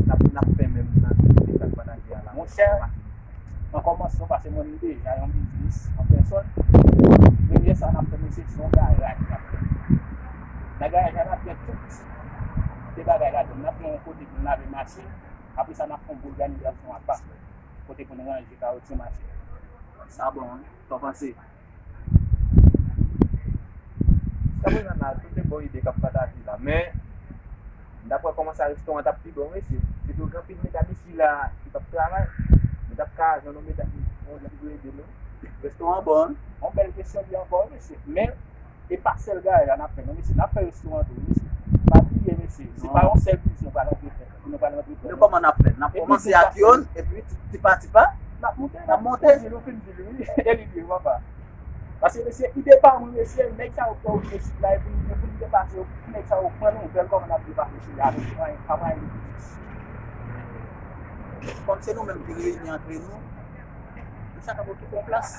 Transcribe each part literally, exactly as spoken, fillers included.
n ap, n ap fè menm nan tout peyi sa k pa nan gè a la. Monchè, an kòmansman, paske mwen menm deja yon biznis an pèsòn. Premye sa n ap fè, mesye, se yon garaj n ap fè. Nan garaj la, n ap met tout de bagay ladan l. N ap gen yon kote pou n lave machin. Apre sa, n ap fè yon òganizasyon apa kote pou n ranje kawotchou machin. Sa bon, wi. Sa w panse? Jiskaprezan la, tout de bon ide k ap pataje la. Men, m t ap wè kòman sa restoran t ap pi bon, mesye. Se tou gen anpil medam isi la ki p ap travay. Nou t ap ka jwenn yon medam ki pou ede nou. Restoran bon, wi. Yon bèl kesyon li ankò, wi, mesye. Men, e pa sèl garaj la n ap fè, non, mesye. N ap fè restoran tou, wi, mesye. Pa bliye, mesye. Se pa yon sèl biznis nou pral antre fè. Nou pral antre fè, non. Men kòman n ap fè? N ap kòmanse ak youn, epi ti, ti pa ti pa, n ap monte, n ap monte. Ou di l, ou fin di l, wi. E li di, papa. Paske, mesye, ide pa mwen, mesye, nèg sa yo pran okipe sit la, epi, epi nou depase yo, nèg sa yo pran nou, bèl kòman n ap depase sit la, nou pa, pa, pa gen biznis. Kòm se nou menm ki reyini antre nou, nou chak ap okipe yon plas.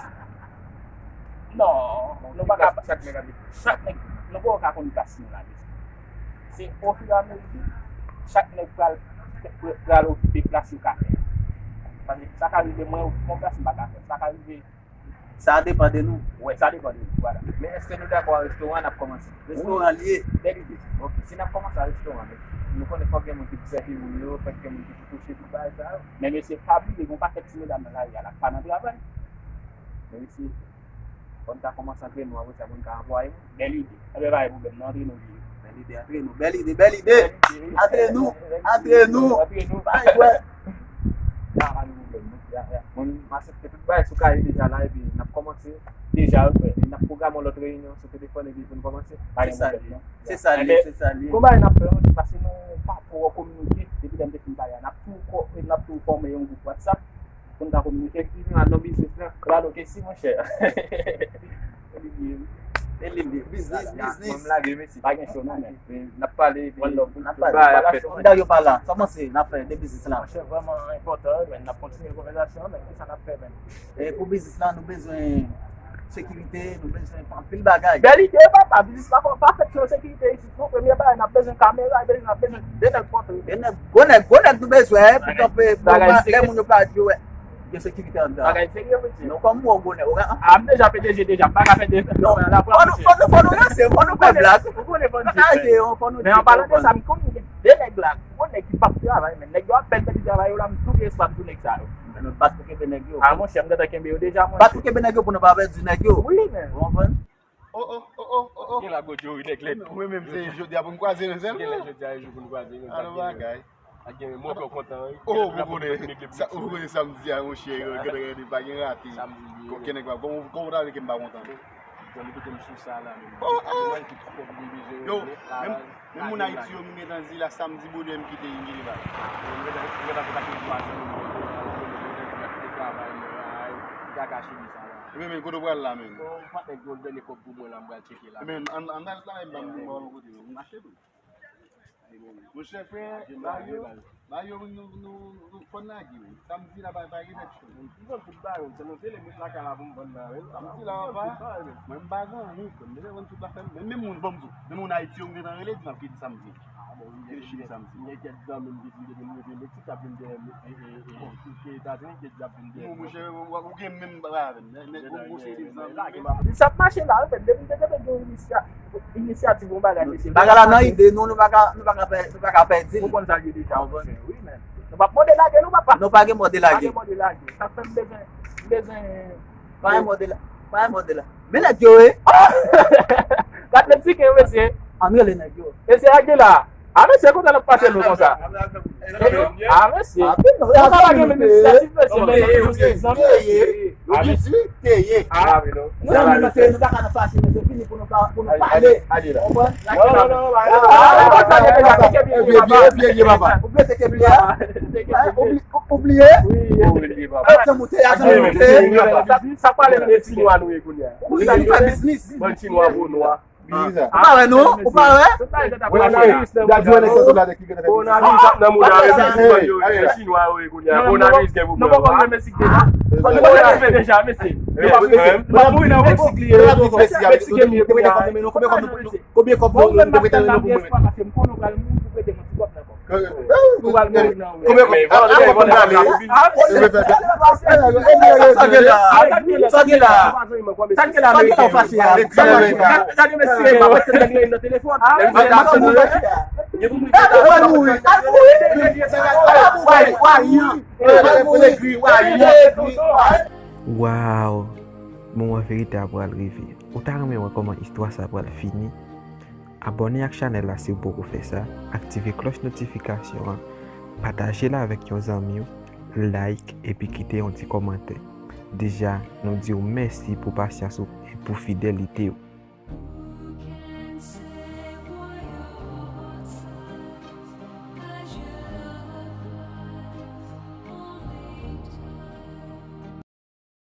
Non, nou pa ka, chak nèg ap, chak nèg, nou poko ka konn plas nou la, mesye. Se ofiramezi, chak nèg pral, pral okipe plas yo ka fè. Paske sa ka rive mwen okipe yon plas, m pa ka fè. Sa ka rive Sa depann de nou. Wè, sa depann de nou, vwala. Men èske nou dakò a restoran an n ap kòmanse? Restoran an li ye. Bèl ide. Ok, si n ap kòmanse a restoran an, men nou konnen fòk gen moun ki pou sèvi moun yo, fòk gen moun ki pou kouche, tout bagay sa yo. Men mesye, pa bliye, gen yon pakèt ti medam nan lari a la k pa nan travay. Men mesye, fò n ta kòmanse antre nou, apre sa pou n ka anplwaye moun. Bèl ide. Enben, pa gen pwoblèm, nan antre nou li ye. Bèl ide, antre nou. Bèl ide, bèl ide. Bèl ide, wi. Antre nou, antre nou. Antre nou. Pa jwèt. Ya, pa gen pwoblèm, non. Ya, ya. Moun, m aksepte tout bagay sou kaye deja la, epi n ap kòmanse. Deja, ok. Epi n ap pwograme yon lòt reyinyon sou telefòn, epi pou n kòmanse. Pa gen pwoblèm, non. Se sa li ye, se sa li ye. Enben, gon bagay n ap fè, wi, paske nou pa twò kominike, depi lè m te fin pale a, n ap tou kò-, n ap tou fòme yon gwoup WhatsApp pou n ka kominike. Efektivman, nan biznis lan. Pral ok, si, monchè. E li li ye, wi. E li li ye. Biznis, biznis. Mwen m lage, mesye. Pa gen cho, non, men. N ap pale, epi n ap pale. Bagay ap fèt. Moun dèyè yo pa la. Kòman se n ap fè de biznis la? Monchè, vrèman enpòtan, wi, men n ap kontinye konvèsasyon, men kisa n ap fè, men? E pou biznis la, nou bezwen sekirite, nou bezwen anpil bagay. Bèl ide, papa. Biznis la pa, pa fèt san sekirite isit, non. Premye bagay, n ap bezwen kamera, epi n ap bezwen de nèg kontre. De nèg, gwo nèg, gwo nèg nou bezwen, wi, pou kanpe, pou lè moun yo pa di, wè. Gen sekirite anndan. Bagay serye, mesye. Non, kòm ou wè gwo nèg, ou wè, an? A, m deja P D G deja, m pa ka fè de, non, la, fò nou, fò nou, fò nou ranse, fò nou fè blag. Ou konnen, fò nou ranse. Men an palan de sa, m konnen gen de nèg la, gwo nèg ki p ap travay, men nèg yo ap fè ti travay yo la, m tou gen espwa m tou nèg sa yo. Men nou bat pou kenbe nèg yo. A, monchè, m gentan kenbe yo deja, monchè. Bat pou kenbe nèg yo pou nou pa pèdi nèg yo. Wi, men. Ou konprann? Oh, oh, oh, oh, oh, oh. Gen la gwo Joe wi nèg lèd. Mwen menm se jodi a pou m kwaze nan sèl. Gen lè jodi a e jou pou n kwaze, men pa gen bagay. Ak gen mwen pè w kontan wi. Oh, ou konnen sa, ou konnen samdi a, monchè, gade, gade, pa gen rate. Kokenn nèg pa, kòman, kòman w ta vle ke m pa kontan? Jan li kite m sou sa la, men. Oh, oh. Yo, menm, menm moun Ayiti yo, m gentan di la, samdi bonè m kite Injili bay. Mwen gentan, mwen gentan kontakte yon vwazen nou, mwen gentan kite travay, mwen, ay, li ka kache li sa la. Ebyen, men, kote w pral la, menm? Bon, patnè, gen yon dènye kòb pou mwen la, m pral tcheke la. Men, ann, ann al travay, m pa, m pa wè kote, men, m mache tou. Monchè, frè, ba yo, ba yo, nou, nou, nou, fò n lage, wi. Samdi la, pa, pa gen nèt cho. M vann tout bagay, se nou selebre lakay la pou m vann la, wi. Samdi la, papa, mwen m pa gen anyen, frè. M bezwen vann tout bagay, men, men moun, ban m di w, men moun Ayiti yo, m gentan rele, di m ap kite samdi. Kite Chili samdi. Gen kèk zanmi m ki di m te vin rive Meksik, t ap vin dèyè m, e, e, e, e, Etazini, ki di ap vin dèyè m. Monchè, ou, ou gen menm bagay avè m. Nèg, nèg, yon gwo seri de zanmi. Li sa ap mache la, wi, men depi m te gentan gen yon inisya-, inisyativ, yon bagay, mesye. Bagay la nan ide nou, nou pa ka, nou pa ka pè-, nou pa ka pèdi l. Ou konn sa l ye deja, monchè. Wi, men. Nou p ap mòde lage, non, papa. Nou pa gen mòde lage. Pa gen mòde lage. Sa k fè m bezwen, m bezwen Pa gen mòde la. Pa gen mòde la. Men nèg yo, wi. Gad nèg Siken yo, mesye. Ann rele nèg yo. Mesye, ak de la. A, mesye, kontan n ap pase nou konsa. A, mesye. Kontan pa gen menm inisyativ, mesye. Yo di te ye. Zanmi nou te ye, nou pa ka nan fache, mesye. Vini pou nou pa, pou nou pale. Konprann? Non, non, non, non. Ou vle te ke byen a? Ou bliye? Ou bliye? Sa pale de Chinwa nou ye kounye a. Ou di nou fè biznis. Bann Chinwa po nwa. Ou pa wè nou? Ou pa wè? Kowonaviris ap nan moun nan, Chinwa yo ye kounye a. Kowonaviris gen pou pran. Kowonaviris gen deja, mesye. Meksik li ye. Meksik gen miye kounye a. Konbyen kòb nou te prete nou pou mwen? Ou pral mouri nan ou. Koube kòb. Ap, ap, ap, ap, ap, ap. Sa gen la? Sa gen la? Sa gen la? Sa gen la, Ameriken? Sa gen la, w fache a? Sa gen la? Gade mesye, pa mete nan telefòn. Al mouri. Al mouri. Al mouri. Al mouri. Waw! Moman verite a pral rive. Ou ta renmen wè kòman istwa sa pral fini? Abòne ak chanèl la si w poko fè sa, aktive klòch notifikasyon an, pataje l avèk yon zanmi w, like epi kite yon ti kòmantè. Deja, nou di w mèsi pou pasyans ou e pou fidelite w.